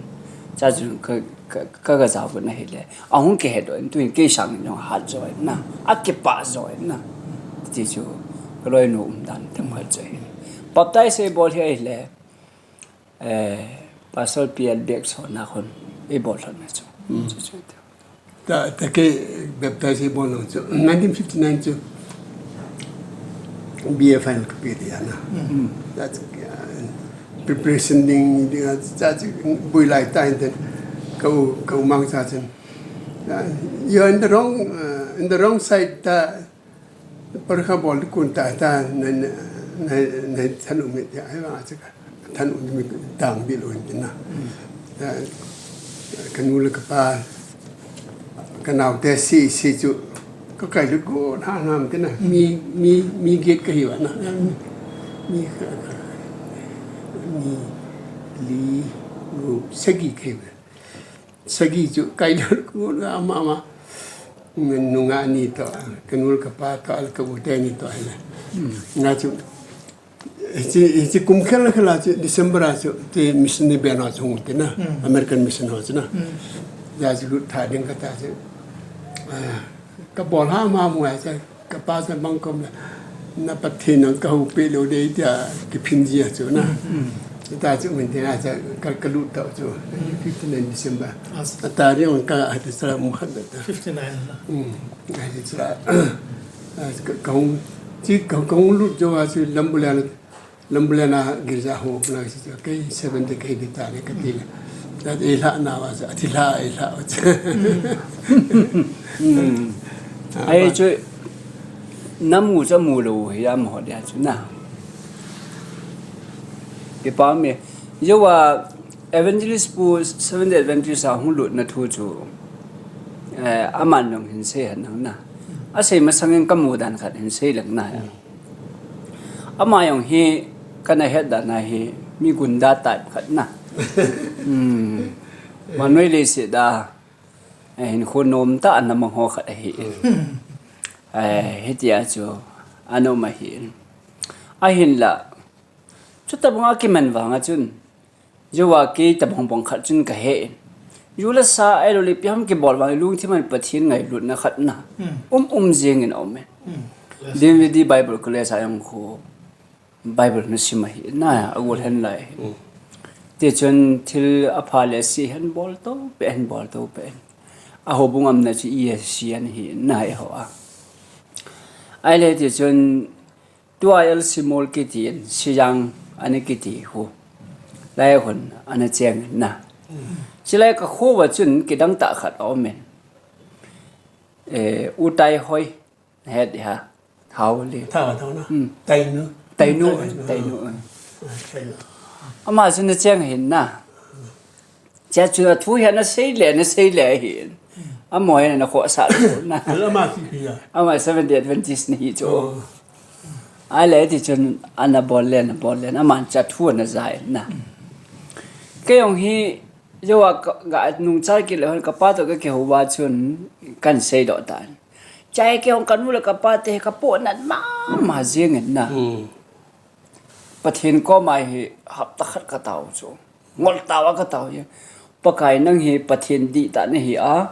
Cha chun ka ka, ka ga jau na hi le. A hung ke he do in tu in ke sang in jong hat jo in na. A ke pa jo in na. Ti chu. Ka loi nu um dan tem hat jo in. Baptize e bol hi le. Eh, Pastor P L Beck so na khun. E bol na chu. Chu chu. Ta, ta ke baptize e bol na chu. Nineteen fifty-nine chu. B A final ka pe dia na. That's, uh, preparation ding, ding, cha chi bui lai ta in ten. Ka u, ka u mang cha chen. Uh, you're in the wrong, uh, in the wrong side ta, parakha bol kun ta ta, na, na, na, na, than u mit ya, ai wa cha ka. Than un mi tang bil un tina. Kanu le kapa, kanau te si si chu, ka kai lut go na na tina. Mi, mi, mi get ka hi wa na. Mi, mi li, gu, sagi ka hi wa. Sagi chu kai lut go na ma ma. Nunga ni to, kanu le kapa to, al ka bu te ni to, na. Na chu, Hiche, hiche kum khel khel a chu December a chu, ti mission ni bena chu hung tina, American mission ho chu na. Ja chu lut tha ding kata chu. Ka bol ha ma mu a chu, ka pa chu bang kom la. Na Pathen nang ka hou pe lo de tia ki phin ji a chu na. Ta chu min tina chu ka, ka lut ta chu. Fifty nine December. A ta ri on ka a ti sa mu khat ta. Fifty nine na. Ka ti sa. Ka, ka hung, chi ka, ka hung lut jo a chu lambulan Lambulan a girja ho puna si chu, kei seven day kei di ta le ka ti le. Ta e la na wa sa, ti la e la wa sa. Ai chu nam mu cha mu lo hi am ho dia chu na. Ki pa me. Yo wa evangelist pu seven day Adventist a hung lut na thu chu. Eh, aman nong hin sei han nang na. A sei masang in ka mu dan khat hin sei lang na. Ama jong hi kana het dan a hi mi gunda type khat na. Hmm. Manoi le se da. Eh, hin khu nom ta an na mang ho khat ahi. Eh, hitia chu ano ma hi. Ahin la. Chuta banga kiman vanga chun. Jehovah kei tabang bang khat chun ka he in. Ju le sa, ahilou le ipi ham kibol vang, lungthim a Pathen ngailutna khat na. Hmm. Um, um jing in a um e. Hmm. Yes. D V D Bible College a jong khu Bible na sim ahi na, a gol hen lai. Hmm. Tichun thil apha le asi hen bol to, pe hen bol to, pe hen. A houbung umna chu E S C ana hi na, eiho a. Ahile tichun Tua L C Mall kiti in, Sijang ana kiti khu. Lai hun ana cheng na. Chilai ka kho uva chun kidang tah khat a um in. Eh, U Tai Hoi, het ha. Hao le. Tha, tha na. Hmm. Tainu. Tainu, Tainu. Tainu. Ah, Tainu. Ama chu ana cheng hin na. Chia chu a thu hi ana sei le, ana sei le hi. Amo hi ana khohsah lo na. Ama si pi ya. Ama Seventh Day Adventist na hi chu. Oh. Ahile tichun ana bol le, ana bol le, aman cha thu ana ja in na. Kei jong hi, Jehovah ka, ka nung cha kit le hon ka pa to ka kihou uva chun kan sei doh tan. Chai kei jong ka nu le ka pa te ka pohnat mama jing in na. Hmm. Pathen koma hi hapta khat ka tao chu. Ngol tao a ka tao hi. Pakai nang hi Pathen dihtah na hi a.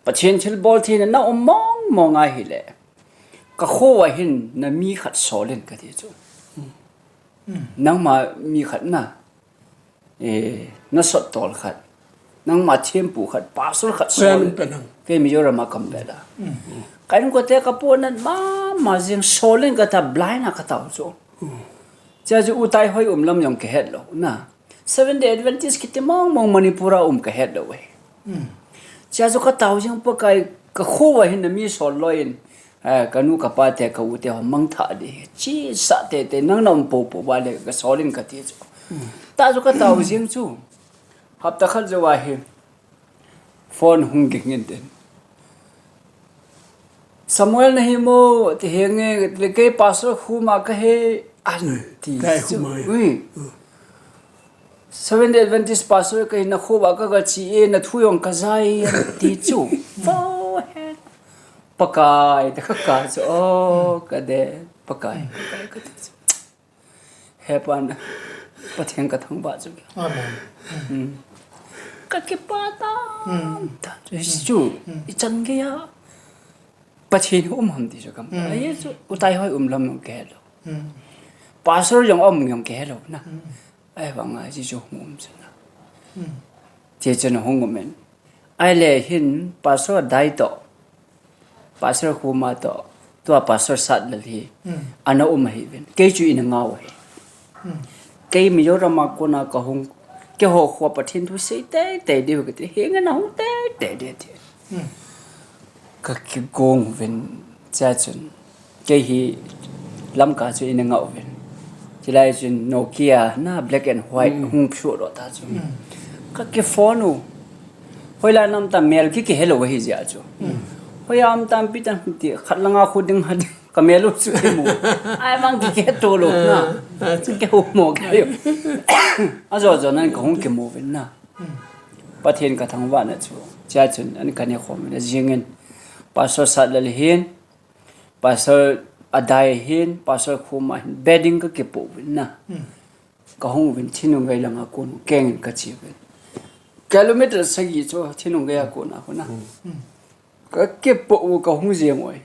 Pathen thilbol theina na um mong mong a hile. Ka kho uva hin na mi khat sol in ka ti chu. Hmm. Nangma mi khat na. Eh, na sot tol khat. Nangma thempu khat, pastor khat sol. Kei Mizoram a kam pe da. Hmm. Ka in ko te ka pohnat mama jing sol in ka ta blind a ka tao chu. Hmm. Chia chu U Tai Hoi um lam jong ka het lo na. Seventh Day Adventist kiti mong mong Manipur a um ka het lo e. Hmm. Chia chu ka tao jing Pakai ka kho uva hin na mi sol lo in, eh, ka nu ka pa te ka u te ho mang tha di. Chi sa te te nang na um po po uva le ka sol in ka ti chu. Hmm. Ta chu ka tao jing chu. Hapta khat jou a hi. Phone hung ging in tin. Samuel na hi mo, ti hi nge, le kei Pastor Khuma ka he, an ti chu. Ui. Seventh Day Adventist Pastor ka hi na kho uva ka ga chi e, na thu jong ka ja e, an ti chu. Pakai, ta ka ka chu, oh, ka de, Pakai, Pakai ka ti chu. He pan, Pathen ka thangvah chu. Amen. Hmm. Ka kipah tan, tan chu, chu, i chan gei a. Pathen hi um ham ti chu kam. Hmm. Ai chu, U Tai Hoi um lam jong ka he lo. Hmm. Pastor jong um jong ka he lo na. Hmm. Ai vang a chu chu hung um chu na. Hmm. Ti chu na hung um in. Ahile hin Pastor Dai to, Pastor Khuma to, tua Pastor Satlal hi, ana um ahi uvin. Kei chu ina ngah u ahi. Kei Mizoram a kona ka hung, keiho kho Pathen thu sei tei tei diu ka ti, hinge na hung tei tei diu ti. Ka kigong uvin, chia chun. Kei hi Lamka chu ina ngah uvin. Chulai chun Nokia na black and white hung phudoh ta chu. Ka kiphone u. Hoilai nam ta mel ki kihe lou hi jeh chu. Hoiya um tampi tan ti khat langa khu ding ha ding. Ka mel u chu kimu. Ahivang ki kihe to lou na. Chu kihu mo ka yo. Ajo jo nan ka hung kimu uvin na. Pathen ka thangvah na chu. Chea chun an ka ne khom na jingin. Pastor Satlal hin. Pastor Adai hin, Pastor Khuma hin, bedding ka kipoh uvin na. Ka hung uvin Thinlunggei langa kon u kengin ka che uvin. Kilometer sagi chu Thinlunggei a kon a khu na. Ka kipoh u ka hung jeng uve.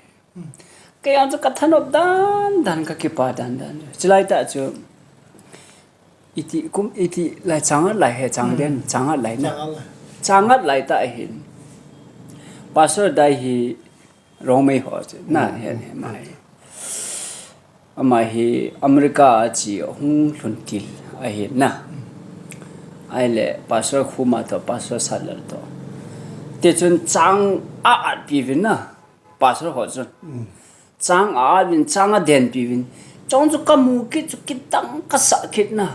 Kei jong chu ka thanop dan dan ka kipa dan dan. Chulai tah chu iti kum iti lai changat lai he chang den changat lai na. Changat lai. Changat lai tah hin. Pastor Adai hi Rongmei ho chu na he he mai. Ama hi America a che hung lhun til ahi na. Ahile Pastor Khuma to, Pastor Satlal to. Tichun chang a at pi uvin na. Pastor ho chun. Chang a at uvin, chang a den pi uvin. Chong chu ka mu kit chu kidang ka sa kit na.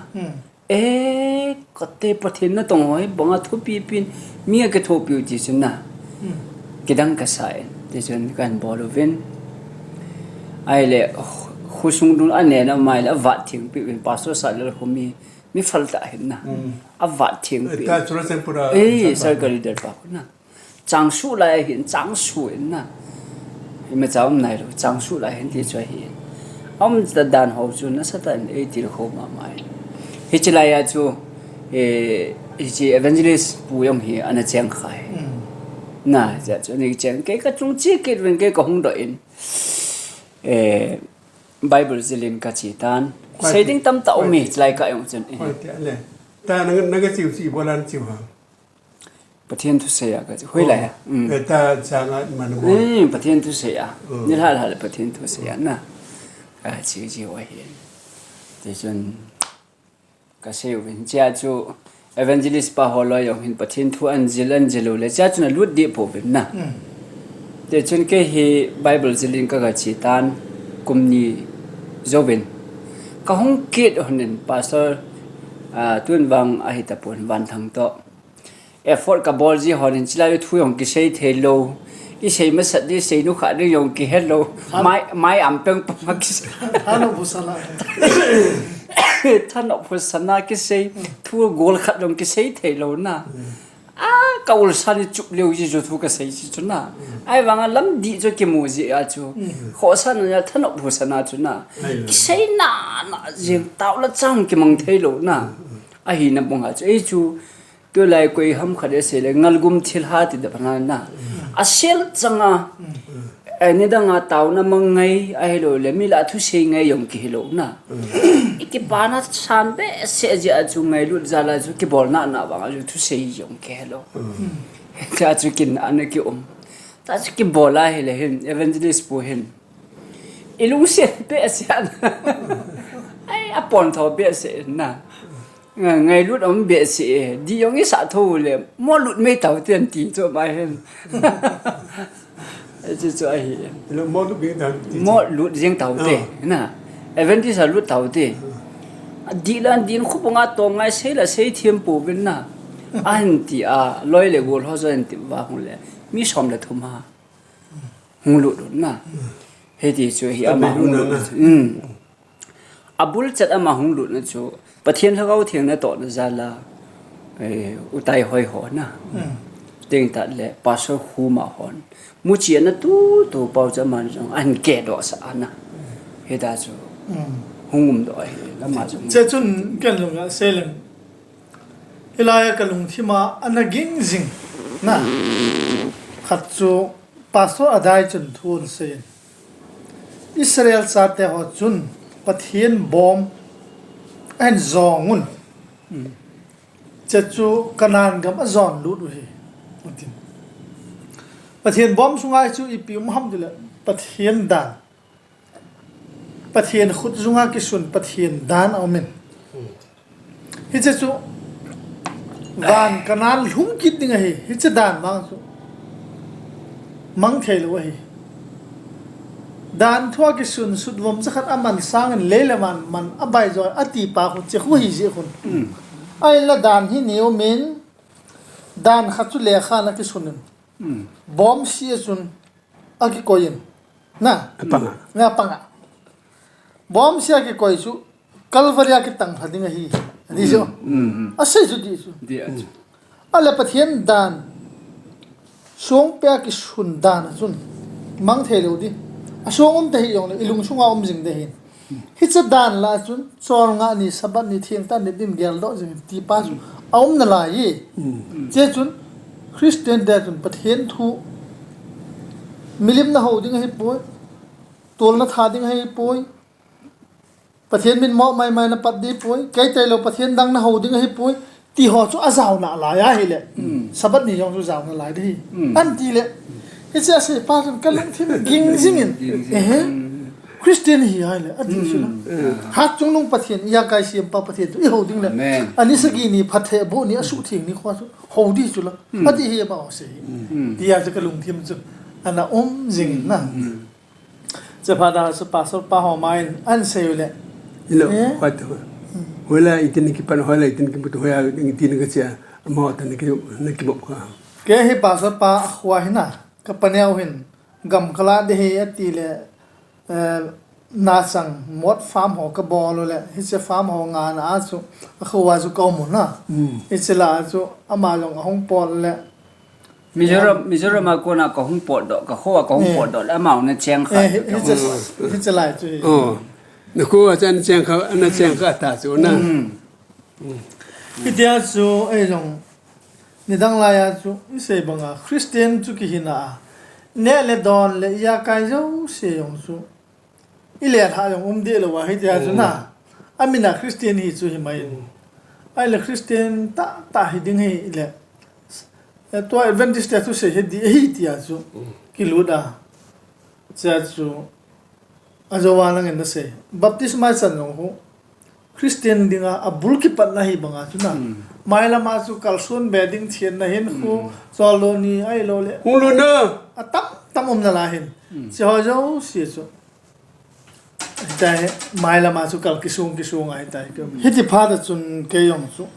E, kate Pathen natong ho hi banga thupi pin mi a kithopi u ti chun na. Kidang ka sa in. Tichun kan bol uvin. Ahile, khosung dun a nena mai le a vat theng pi uvin. Pastor Satlal khu mi, mi phal tah hin na. A vat theng pi. Ta Churachandpur a. E, circle leader pa khu na. Chang suh lai hin, chang suh in na. Ima cha um nai lou, chang suh lai hin ti chu ahi. Um ta dan ho chu nasatah in ei til kho mama in. Hiche lai a chu, eh, hiche evangelist pu jong hi ana cheng khai. Na, hiche chu ani cheng kei ka chung chi kit uvin kei ka hung doh in. Eh, Bible jilin ka che tan. Sei ding tamtah um e, hiche lai ka jong chun. Hoi te le. Ta na, na ka chiu chi bolan chiu ha. Pathen thusei a ka chu. Hoilai a. Mm. Eh, ta changa man mo. Mm, Pathen thusei a. Ni lhah lhah le Pathen thusei a na. Ka chi chi ho hin. Tichun ka sei uvin chea chu evangelist pa ho loi jong hin Pathen thu an jil an jil u le chea chun alut deh pouvin na. Tichun kei hi Bible jilin ka ka che tan kum ni jouvin. Ka hung kit hon in pastor, ah, tun vang ahi tapon Vanthang to. Effort ka bol ji hon in chulai thu jong kisei thei lou. I sei masat di sei nu kha di jong kihe lou. Mai, mai am peng peng a kisei. Thanop phusana. Thanop phusana kisei. Thu gol khat jong kisei thei lou na. A, ka ulsa ni chup leu ji chu thu ka sei ji chu na. Ahivang a lam di chu kimu ji a chu. Khohsana thanop phusana chu na. Kisei na na jeng tao la chang kimang thei lou na. Ahina bang a chu. Ei chu Tulai koi ham khat asei le, ngalgum thilha ti da pana na. Asel changa, eh, nidanga taona mang ngai, ahilou le, mi lah thusei ngai jong kihi lou na. I kipana san behseh jeh a chu ngailut jal a chu kibolna na vang a chu thusei jong kihe lou. Tia chu kin ana kium. Tia chu kibol a hile hin, evangelist pu hin. I lungset behseh a. Ai, apontho behseh na. Nga-, ngailut um behseh e. Di jong i sah tho le, mo lut mai tau ten ti chu mai hen. Chu chu ahi. Lo mo lut mai tau ti chu. Mo lut jeng tau te, na. Advantage a lut tau te. Di la din khu bunga to ngai sei la sei thiam pouvin na. Ahin ti a, loi le gol ho chu ahin ti va hung le. Mi som le thum ha. Hung lut lut na. Hiti chu hi ama hung lut. Abul chet ama hung lutna chu Pathen Lhagao Theng natohna jal a, eh, utai hoi ho na. Teng tat le Pastor Khuma hon. Muchi ana tu tu pau chu aman jong an ke doh sa ana. Hita chu. Hung um doh hi lama jong. Che chun ken lung a selem. Hilai a ka lungthim a ana ging jing na. Khat chu Pastor Adai chun thu asei in. Israel chate ho chun Pathen bom ahin jong un. Che chu Canaan gam ajon lut u hi. Atin. Pathen bom sunga chu ipi um ham tile Pathen dan. Pathen khut jung a kisun Pathen dan a um in. Hiche chu van Canaan lhung kit ding ahi. Hiche dan vang chu mang thei lou ahi. Dan thu akisun sut vom cha khat aman sangin lei le van man abai jo ati pa khu che khu hi jeh khun. Ahinla dan hi neo min dan khat chu lekha na kisun in. Bom si a chun akikoi in. Na. Apanga. Na panga. Bom si akikoi chu Calvary a kitang lha ding ahi. Ati chu. Asei chu ti chu. Ti a chu. Ahile Pathen dan. Songpia kisun dan a chun. Mang thei lou di. A song um ta hi jong le, i lung sunga um jing de hin. Hiche dan la chun, cholngah ni, Sabbath ni, theng tah ni, dim gel doh jing ti pa chu. A um nalai e. Che chun, Christian te chun Pathen thu. Milim na ho ding ahi poi. Tol na tha ding ahi poi. Pathen min mo mai mai na pat di poi, kei tei lou Pathen dang na ho ding ahi poi, ti ho chu a jao nalai ahi le. Sabbath ni jong chu jao nalai di hi. An ti le. Hiche a sei pa chun ka lungthim ging jing in. Christian hi ahi le. Ati chu la. Hatchungnung Pathen, ijakai siam pa Pathen chu i ho ding le. Ani sagi ni phatthei boh ni a suhtheng ni kho chu ho di chu la. Ati hi ama ho sei. Ti a chu ka lungthim chu. Ana um jing in na. Chaphat a chu pastor pa ho mai in an sei u le. Hello, what? Hoila itin kipan, hoila itin kipan, hoila itin ka chia, ama ho ta na ki, na kibop ka. Kei hi pastor pa a khua hi na, ka paneo hin, gam kala de hi ati le, eh, na chang, mot farm ho ka bol u le, hiche farm ho nga na a chu, a khua chu ka um u na. Hiche la a chu, ama jong a hung pol le, Mizoram, Mizoram a kona ka hung potdoh, ka kho a ka hung potdoh, le amau na cheng kha. Hiche lai chu. Oh. Na kho a chan cheng kha, na cheng kha ta chu na. Hitia chu, ei jong, nidang lai a chu, i sei banga, Christian chu kihina a. Neh le don le ijakai jouse jong chu. I le lha jong um deh lou a, hitia chu na. A min a Christian hi chu hi mai. Ahile Christian tah tah hi ding hi le. Eh, tua Adventist te thusei hi di hi tia chu. Kilut a. Chia chu. A jo a nangin na sei. Baptist mai chan jong hu. Christian dinga a bul kipatna hi banga chu na. Mailam a chu kalson be ding thian na hin khu. Chol lo ni ai lo le. Hung lo na. A tam tam um nalai hin. Chia ho jouse chu. Hitia hi, mailam a chu kal kisung kisung a hitia hi. Hiti phat a chun kei jong chu.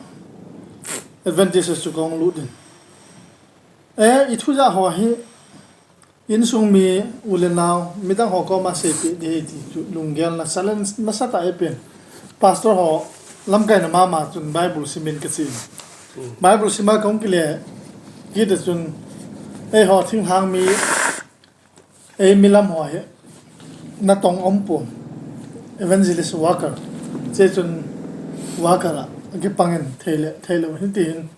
Adventist chu ka hung lut in. Eh, i thu ja ho hi, insung mi u le nao, midang ho koma seipeh di hi ti chu, lunggel na challenge nasatah a i pen. Pastor ho, lamkai na mama chun Bible sim in ka chi. Bible sim a ka hung kile, kit a chun, ei ho thinglhang mi, Ei, milam ho hi natong um pon. Evangelist worker. Che chun worker a, akipang in thei le, thei lo hin tin.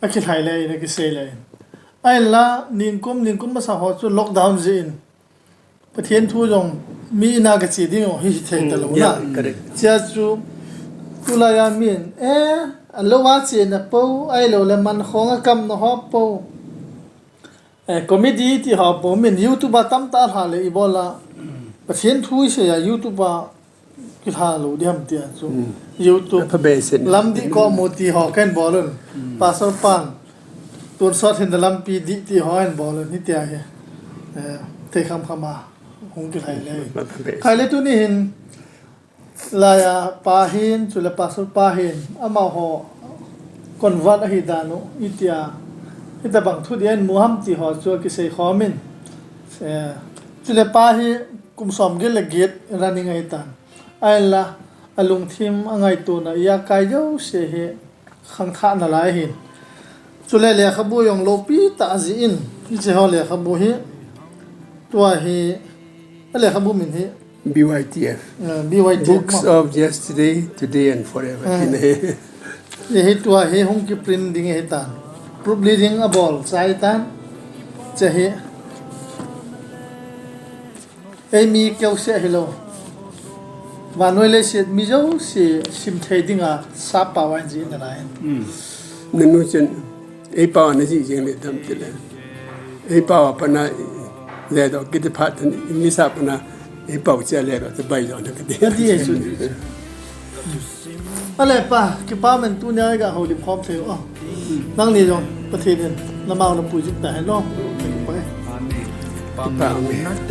Akilhai le in, akisei le in. Ahinla, ningkum, ningkum masa ho chu lockdown jeh in. Pathen thu jong mi in a kache ding ho hi, hi thei ta lo na. Chia chu, tulai a min, eh, a lo a che na po, ahilou le man khong a kam na ho po. Eh, comedy ti ho po, min YouTube a tamtah lha le i bol a. Pathen thu i sei a YouTube a kilha lo di ham tia chu. YouTube. Lamdih ko mu ti ho ken bol un. Pastor pan. Tonsot hin lampi dih ti ho en bol un. Hitia hi. Eh, thei kham kham a. Hung kilhai le. Khai le tuni hin. Laiya pa hin, chule pastor pa hin, amaho convert ahi dan u, itia, hitabang thu dia in mu ham ti ho chu kisei khom in. Eh, chule pa hi kum som get le get running ahi tan. Ahinla, alungthim angaitona, ijakai jouse hi, khangthah nalai ahin. Chule lekhabu jong lopi tah jeh in, hiche ho lekhabu hi, tua hi, a lekhabu min hi. B Y T F. Eh, B Y T F Books of Yesterday, Today and Forever. Eh. Hi, hi tua hi hung kiprint ding ahi tan. Proofreading abol chai tan. Che hi. Ei mi keu se hilou. Vannoi leiset mi jouse sim thei dinga sap pao ahin jih nalai. Nanu chun, ei pao ana jih jeng le tam tile. Ei pao a pana le do kiti phat tan English a pana ei pao che le do te bai do na kiti. Ati ei su. Ale pa, kipa men tunia iga houlim khom thei u. Nangni jong, Pathen in, namau napui jing ta hen lo. Kipa e. Kipa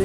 e.